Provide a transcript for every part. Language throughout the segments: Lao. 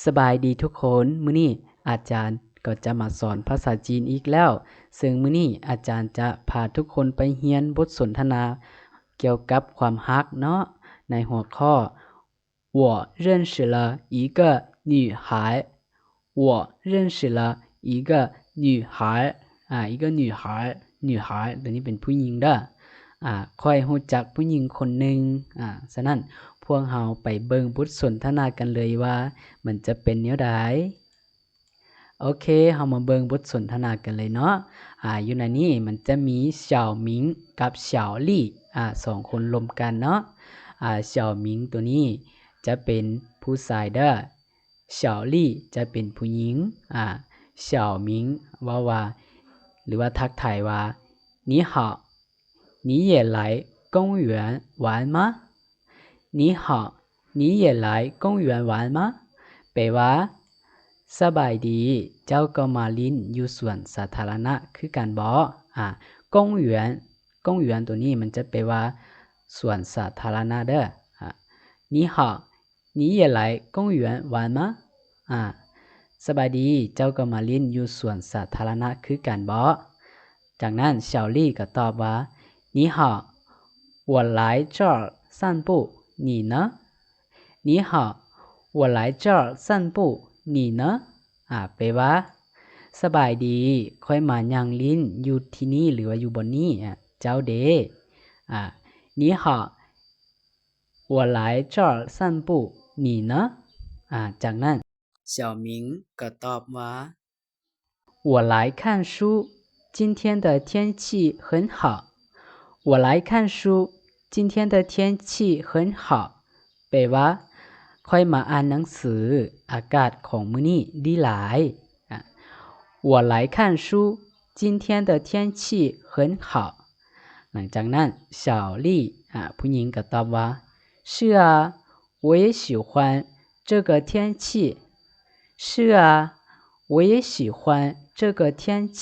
ສະບາຍດີທຸກຄົນ, ມື້ນີ້ອາຈານກໍຈະມາສອນພາສາຈີນອີກແລ້ວ. ເຊິ່ງມື້ນີ້ອາຈານຈະພາທຸກຄົນໄປຮຽນບົດສົນທະນາກ່ຽວກັບຄວາມຮັກເນາະ, ໃນຫົວຂໍ້ 我认识了一个女孩. 我认识了一个女孩. ອາ 一个女孩, 女孩 ຕົວນີ້ເປັນຜູ້ຍິງເດີ. ອາ ຂ້ອຍຮູ້ຈັກຜູ້ຍິງຄົນໜຶ່ງ. ອາ ສະນັ້ນ ພວກເຮົາໄປເບິ່ງບົດສົນທະນາກັນເລີຍວ່າມັນຈະເປັນແນວໃດ. ໂອເຄ ເຮົາມາເບິ່ງບົດສົນທະນາກັນເລີຍເນາະ. ອາ ຢູ່ໃນນີ້ມັນຈະມີ ສຽວໝິງ ກັບ ສຽວຫຼີ່ ອາ ສອງຄົນລົມກັນເນາະ. ອາ ສຽວໝິງຕົວນີ້ຈະເປັນຜູ້ຊາຍເດີ, ສຽວຫຼີ່ຈະເປັນຜູ້ຍິງ. ອາ ສຽວໝິງເວົ້າວ່າ ຫຼືວ່າທັກທາຍວ່າ 你好, 你也来公园玩吗? 你好, 你也来公园玩吗? ແປວ່າ ສະບາຍດີ, ເຈົ້າກໍມາຫຼິ້ນຢູ່ສວນສາທາລະນະຄືກັນບໍ? ອາ 公园, 公园 ຕົວນີ້ມັນຈະແປວ່າສວນສາທາລະນະເດີ. ອາ 你好, 你也来公园玩吗? ອາ ສະບາຍດີ, ເຈົ້າກໍມາຫຼິ້ນຢູ່ສວນສາທາລະນະຄືກັນບໍ? ຈາກນັ້ນ ສຽວຫຼີ່ກໍຕອບວ່າ 你好, 我来这儿散步, 你呢? 你好, 我来这儿散步, 你呢? ອາ ແປວ່າ ສະບາຍດີ, ຂ້ອຍມາຍ່າງຫຼິ້ນຢູ່ທີ່ນີ້ ຫຼືວ່າຢູ່ບ່ອນນີ້. ອາ ເຈົ້າເດ? ອາ 你好, 我来这儿散步, 你呢? ອາ ຈາກນັ້ນ ສຽວໝິງກໍຕອບວ່າ 我来看书, 今天的天气很好. 我来看书, 今天的天气很好. ແປວ່າ ຂ້ອຍມາອ່ານໜັງສື, ອາກາດຂອງມື້ນີ້ດີຫຼາຍ. ອາ 我来看书, 今天的天气很好. ຫຼັງຈາກນັ້ນ ສຽວຫຼີ່ ອາ ຜູ້ຍິງກໍຕອບວ່າ 是啊, 我也喜欢这个天气. 是啊, 我也喜欢这个天气.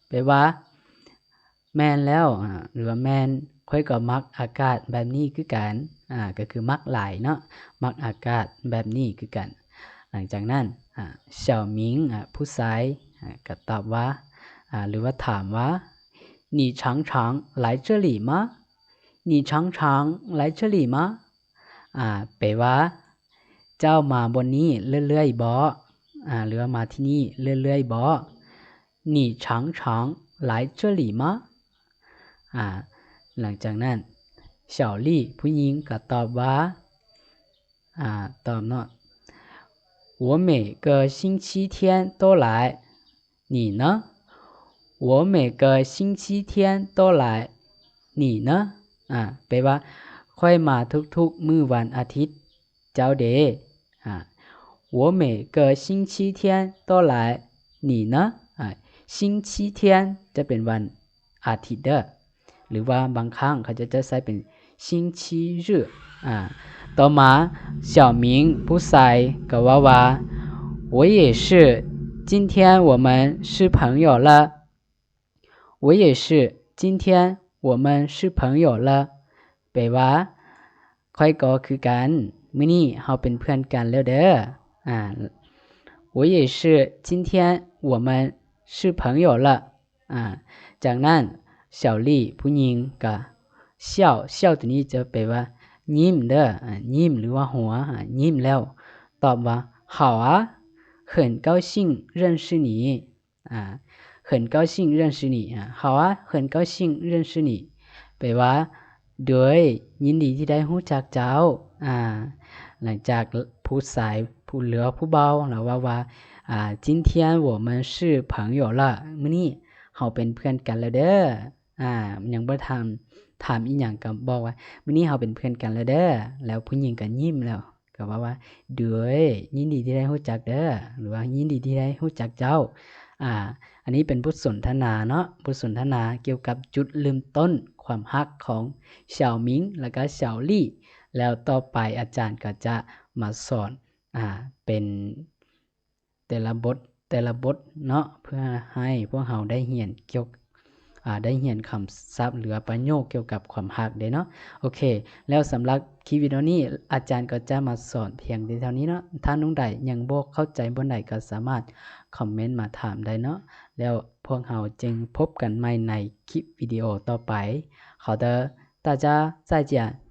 ແປວ່າ ແມ່ນແລ້ວ ອາ ຫຼືວ່າແມ່ນ, ຂ້ອຍກໍມັກອາກາດແບບນີ້ຄືກັນ. ອາ ກໍຄືມັກຫຼາຍເນາະ, ມັກອາກາດແບບນີ້ຄືກັນ. ຫຼັງຈາກນັ້ນ ອາ ສຽວໝິງ ອາ ຜູ້ຊາຍ ອາ ກໍຕອບວ່າ ອາ ຫຼືວ່າຖາມວ່າ 你常常来这里吗? 你常常来这里吗? ອາ ແປວ່າ ເຈົ້າມາບ່ອນນີ້ເລື້ອຍໆບໍ? ອາ ຫຼືວ່າມາທີ່ນີ້ເລື້ອຍໆບໍ? 你常常来这里吗? ອາ ຫຼັງຈາກນັ້ນ ສຽວຫຼີ່ ຜູ້ຍິງກໍຕອບວ່າ ອາ ຕອບເນາະ 我每个星期天都来. 你呢? 我每个星期天都来。你呢? ອາ ແປວ່າ ຂ້ອຍມາທຸກໆມື້ວັນອາທິດ. ເຈົ້າເດ? ອາ 我每个星期天都来。你呢? ອາ 星期天 ຈະເປັນວັນອາທິດເດີ. ຫຼືວ່າບາງຄັ້ງເຂົາເຈົ້າຈະໃຊ້ເປັນ 星期日. ອາ ຕໍ່ມາ ສຽວໝິງ ຜູ້ຊາຍ ກໍເວົ້າວ່າ 我也是, 今天我们是朋友了。我也是, 今天我们是朋友了。 ແປວ່າ ຂ້ອຍກໍຄືກັນ, ມື້ນີ້ເຮົາເປັນເພື່ອນກັນແລ້ວເດີ. ອາ 我也是, 今天我们是朋友了。 ອາ ຈາກນັ້ນ ສຽວຫຼີ່ ຜູ້ຍິງ ກໍ 笑, 笑 ຕົວນີ້ຈະແປວ່າຍິ້ມເດີ, ອາ ຍິ້ມ ຫຼືວ່າຫົວ, ອາ ຍິ້ມແລ້ວຕອບວ່າ 好啊, 很高兴认识你. ອາ 很高兴认识你. ອາ 好啊, 很高兴认识你. ແປວ່າ ໂດຍ ຍິນດີທີ່ໄດ້ຮູ້ຈັກເຈົ້າ. ອາ ຫຼັງຈາກຜູ້ຊາຍ ຜູ້ ຫຼືວ່າຜູ້ບ່າວ ລາວເວົ້າວ່າ ອາ 今天我们是朋友了. ມື້ນີ້ເຮົາເປັນເພື່ອນກັນແລ້ວເດີ. ອາ ຍັງບໍ່ທັນຖາມອີ່ຫຍັງ ກໍບອກວ່າ ມື້ນີ້ເຮົາເປັນເພື່ອນກັນແລ້ວເດີ. ແລ້ວຜູ້ຍິງກໍຍິ້ມແລ້ວ ກໍເວົ້າວ່າ ໂດຍ ຍິນດີທີ່ໄດ້ຮູ້ຈັກເດີ ຫຼືວ່າ ຍິນດີທີ່ໄດ້ຮູ້ຈັກເຈົ້າ. ອາ ອັນນີ້ເປັນບົດສົນທະນາເນາະ, ບົດສົນທະນາກ່ຽວກັບຈຸດເລີ່ມຕົ້ນຄວາມຮັກຂອງ ສຽວໝິງ ແລະກະ ສຽວຫຼີ່. ແລ້ວຕໍ່ໄປອາຈານກໍຈະມາສອນ ອາ ເປັນແຕ່ລະບົດ ແຕ່ລະບົດເນາະ ເພື່ອໃຫ້ພວກເຮົາໄດ້ຮຽນກ່ຽວ ອາ ໄດ້ຮຽນຄຳສັບ ຫຼືວ່າປະໂຫຍກກ່ຽວກັບຄວາມຮັກເດ້ເນາະ. ໂອເຄ ແລ້ວສຳລັບຄລິບວິດີໂອນີ້ ອາຈານກໍຈະມາສອນພຽງແຕ່ເທົ່ານີ້ເນາະ. ທ່ານນ້ອງໃດຍັງບໍ່ເຂົ້າໃຈບ່ອນໃດກໍສາມາດຄອມເມັນມາຖາມໄດ້ເນາະ. ແລ້ວພວກເຮົາຈຶ່ງພົບກັນໃໝ່ໃນຄລິບວິດີໂອຕໍ່ໄປ. 好的，大家再见。